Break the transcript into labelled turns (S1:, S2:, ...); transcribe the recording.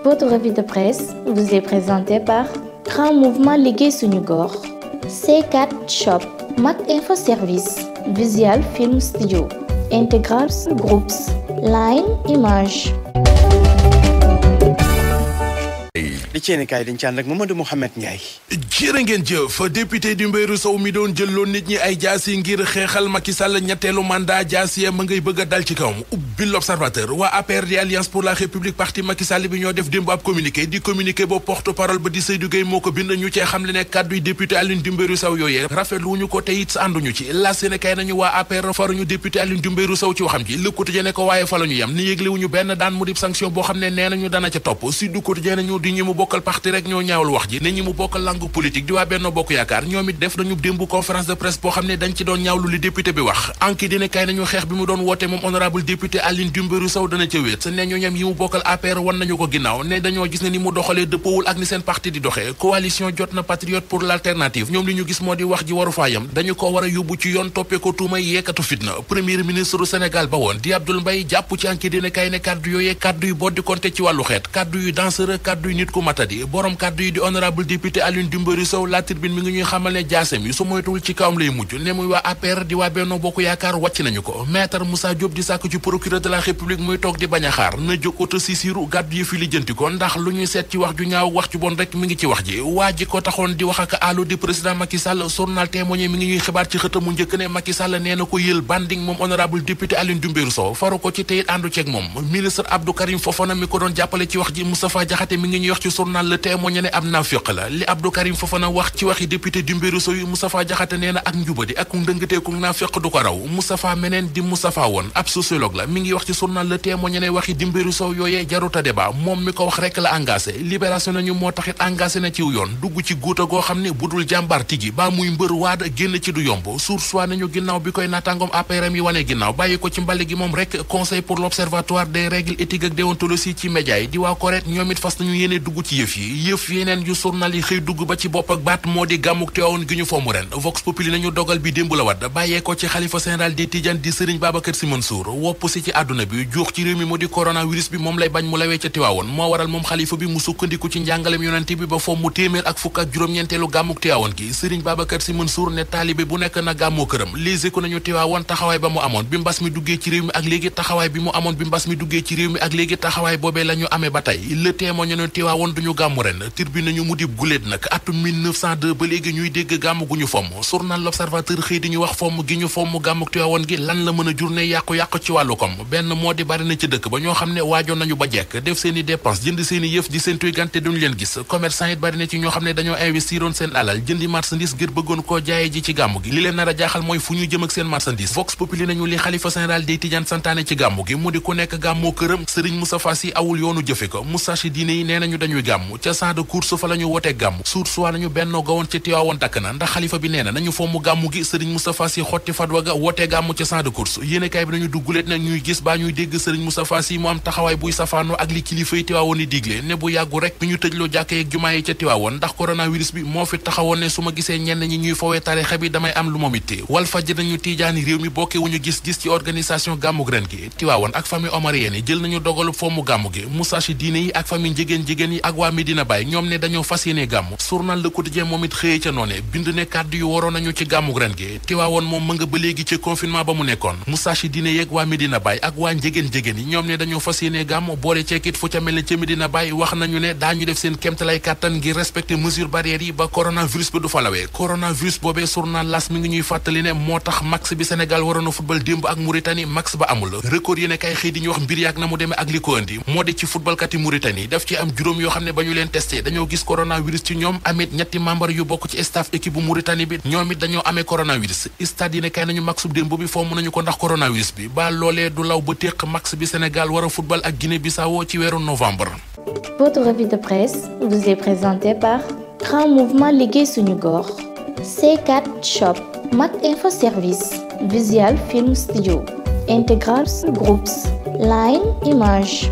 S1: Votre revue de presse vous est présentée par Grand Mouvement Liggéey Suñu Gox, C4 Shop, Mac Info Service, Visual Film Studio, Integral Groups, Line Image.
S2: li ci yéene kaay dañ ci ànd ak Mamadou Mouhamed Ndiaye.
S3: jërë ngeen jëf député di Mbéru Sow mi doon jëlloon nit ñi ay jaasi ngir xeexal Macky Sall ñetteelu mandat jaasi ma ngay bëgg a dal ci kawam ubbi l'Observateur waa APR di Alliance pour la République parti Macky Sall bi ñoo def démb ab communiqué di communiqué ba porte-parole ba di Seydou Gueye moo ko bind ñu cee xam le ne kàdduy député Alioune di Mbéru Sow yooyee rafetlu wuñu ko te it ànduñu ci la Séné kay nañu waa APR faruñu député Alioune di Mbéru Sow ci waxam ji Le Quotidien ne ko waaye fa la ñu yem ni yëglewuñu benn daan mu dib sanction boo xam ne nee nañu dana ca topp Sud Quotidien nañu di ñi mu bokkal parti rek ñoo ñaawul wax ji ne ñi mu bokkal langue politique di waa Benno Bokk Yaakaar ñoom it def nañu démb conférence de presse boo xam ne dañ ci doon ñaawlu li député bi wax anki dina kay nañu xeex bi mu doon woote moom honorable député Alioune di Mbéru Sow dana ca wéet ne ñu ñam yi mu bokkal APR wan nañu ko ginnaaw ne dañoo gis ne ni mu doxalee dëppawul ak ni seen parti di doxee coalition jot na patriote pour l'alternative ñoom li ñu gis moo di wax ji waru faa yam dañu ko war a yóbbu ci yoon toppee ko tuumay yeekatu fitna premier ministre du Sénégal ba woon di Abdoul Mbaye jàpp ci anki dina kay ne kàddu yooyee kàddu yu boddi konte ci wàllu xeet kàddu yu dangereux kàddu yu nit ku matadi borom kàddu yi di honorable député Alioune di Mbéru Sow la tribune mi ngi ñuy xamal ne jaasem yi su moytuwul ci kawam lay mujj ne muy waa APR di waa Benno Bokk Yaakaar wàcc nañu ko maître Moussa Diop di sàkk ci procureur de la République muy toog di bañ a xaar na jóg auto sisiru gàddu yi fi lijjanti ko ndax lu ñuy seet ci wax ju ñaaw wax ju bon rek mi ngi ci wax ji waa ji ko taxoon di wax ak àllu di président Macky Sall journal Témoin mi ngi ñuy xibaar ci xëtamu njëkk ne Macky Sall nee na ko yël banding moom honorable député Alioune di Mbéru Sow faru ko ci teyit àndu ceeg moom ministre Abdou Karim Fofana mi ko doon jàppale ci wax ji Moustapha Diakhaté mi ngi ñuy wax ci journal Le Témoin ne am naafiq la li Abdou Karim Fofana wax ci waxi député di Mbéru Sow yi Moustapha Diakhaté nee na ak njubadi ak ndëngateeku naafiq du ko raw Moustapha meneen di Moustapha woon ab sociologue la mi ngi wax ci journal Le Témoin ne waxi di Mbéru Sow yooyee jaruta débat moom mi ko wax rek la engagé libération nañu moo taxit engagé na ciw yoon dugg ci guuta goo xam ne budul jàmbaar tigi baa muy mbër waada génn ci du yomb source waa nañu ginnaaw bi koy naataangoom APRM yi wane ginnaaw bàyyi ko ci mbali gi moom rek conseil pour l'observatoire des règles éthiques ak déontologie ci média yi di waa koret ñoom it fas nañu yéene dugg ci yëf yeneen yu journal yi xëy dugg ba ci bopp ak baat moo di gàmmuk Tiwaawan gi ñu fomm ren Vox Populi nañu dogal bi démb la wadd bàyyee ko ci xalifa général des Tidianes di Serigne Babacar Sy Mansour wopp si ci àdduna bi juux ci réew mi moo di coronavirus bi moom lay bañ mu lawee ca Tiwaawan moo waral moom xalifa bi mu sukkandiku ci njàngalem yonente bi ba fomm téeméer ak fukk ak juróom-ñeenteelu gàmmuk Tiwaawan gi Serigne Babacar Sy Mansour ne taalibe bu nekk na gàmmoo këram lise ko nañu Tiwaawan taxawaay ba mu amoon bi mbas mi duggee ci réew mi ak léegi taxawaay bi mu amoon bi mbas mi duggee ci réew mi ak léegi taxawaay boobee la ñu amee ba tey Le Témoin ñu Tiwaawan duñu gàmmu ren tribune nañu mu dib guléet nag atum 1902 ba léegi ñuy dégg gàmm gu ñu fomm journal L'Observateur xëy di ñu wax fomm gi ñu fomm gàmmuk Tiwaawan gi lan la mën a jur ne yàqu-yàqu ci wàllu kom benn moo di bari na ci dëkk ba ñoo xam ne waajoon nañu ba jekk def seen i dépense jënd seen i yëf di seen tuy gante duñu leen gis commerçant it bari na ci ñoo xam ne dañoo investiroon seen alal jëndi marchandise ngir bëggoon koo jaaye ji ci gàmmu gi li leen nar a jaaxal mooy fu ñu jëm ak seen marchandise Vox Populi nañu li xalifa général des Tidianes santaane ci gàmmu gi mu di ku nekk gàmmoo këram Serigne Moustapha Sy awul yoonu jëfe ko Moustarchidine diine yi nee nañu dañuy gàmmu ca champ de course fa la ñu wootee gàmmu source waa nañu bennoo gawoon ca Tiwaawan dakk na ndax xalifa bi nee na nañu fomm gàmmu gi Serigne Moustapha Sy xotti fatwa ga wootee gàmmu ca champ de course yéenekaay bi nañu dugguleet nag ñuy gis baa ñuy dégg Serigne Moustapha Sy mu am taxawaay buy safaanoo ak li kilifa yi Tiwaawan yi digle ne bu yàggu rek bi ñu tëjloo jàkkee ak jumaa yi ca Tiwaawan ndax coronavirus bi moo fi taxawoon ne su ma gisee ñenn ñi ñuy fowee tarixa bi damay am lu ma mitti Walf Fadjri nañu tiijaani réew mi bokke wuñu gis-gis ci organisation gàmmug ren gi Tiwaawan ak famille omarienne yi jël nañu dogalu fomm gàmmu gi Moustarchidine yi ak famille njigéen yi ak waa Medina Baye ñoom ne dañoo fas yéene gàmmu journal Le Quotidien moom it xëyee ca noone bind ne kàddu yu waroon nañu ci gàmmug ren gi Tiwaawan moom ma nga ba léegi ci confinement ba mu nekkoon Moustarchidine yeeg waa Medina Baye ak waa njigéen yi ñoom ne dañoo fas yéene gàmmu boole ceekit fu ca mel ne ca Medina Baye wax nañu ne daañu def seen kéemtalay kàttan ngir respecter mesure barrières yi ba coronavirus bi du fa lawee coronavirus boobee journal L'As mi ngi ñuy fàttali ne moo tax max bi Sénégal waroon a football démb ak Mauritanie max ba amul record yéene kay xëy di ñu wax mbir yaak na mu demee ak li ko indi moo di ci footballkat yi Mauritanie daf ci am juróom yoo xam ne ba ñu leen testé dañoo gis coronavirus ci ñoom amit ñetti membre yu bokk ci staff équipe bu Mauritanie bi ñoom it dañoo amee coronavirus stade yéene kay nañu max bu démb bi fomm nañu ko ndax coronavirus bi ba loolee du law ba téq max bi Sénégal war a football ak Guinée-Bissau ci weeru novembre.
S1: Votre revue de presse vous est présentée par Grand Mouvement Liggéey Suñu Gox, C4 Shop, Mac Info Service, Visual Film Studio, Integral Groups, Line Image.